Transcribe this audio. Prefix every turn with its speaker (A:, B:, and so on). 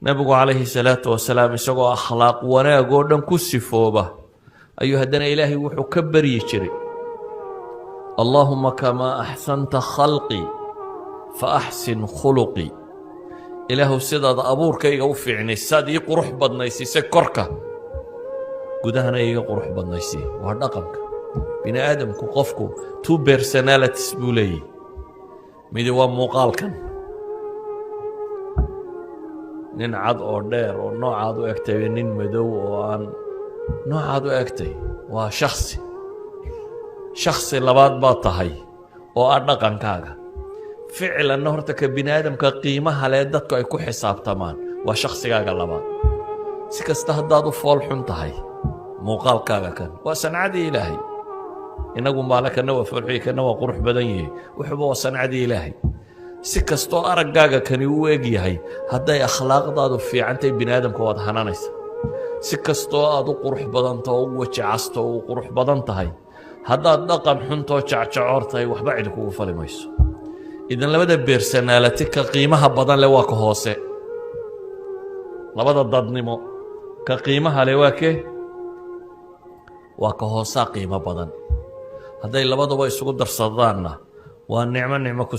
A: Nebigu calayhi salaatu wasalaam, isagoo akhlaaq wanaag oo dhan ku sifooba, ayuu haddana Ilaahay wuxuu ka baryi jiray: "اللهم كما أحسنت خلقي فأحسن خلقي." Ilaahu, sidaad abuurkayga u fiicnay, saad ii qurux badnaysiisay korka, gudahana iiga qurux badnaysii. Waa dhaqanka bini aadamku. Qofku two personalities buu leeyahy. Midi waa muuqaalkan, nin cad oo dheer oo noocaad u egtay, nin madow oo aan noocaad u egtay, waa shaksi. Shaksi labaad baad tahay oo ah dhaqankaaga. Ficlanna horta ka bini aadamka qiimaha lee dadku ay ku xisaabtamaan waa shaksigaaga labaad. Si kasta haddaad u fool xun tahay, muuqaalkaaga kan waa sancadii Ilaahay. Inagu maale kana waa foolxuyi, kana waa qurux badan yihi, wuxuuba waa sancadii Ilaahay. Si kastoo araggaaga kani u eg yahay, hadday akhlaaqdaadu fiicantahay, bini aadamka waad hananaysa. Si kastoo aad u qurux badanto oo u weji casto oo u qurux badan tahay, haddaad dhaqan xuntoo jacjacoor tahay, waxba cidi kugu fali mayso. Idan labada personality ka qiimaha badan leh waa ka hoose. Labada dadnimo ka qiimaha leh waa kee? Waa ka hoosaa qiimo badan. Hadday labaduba isugu darsadaanna, waa nicmo, nicmo ku.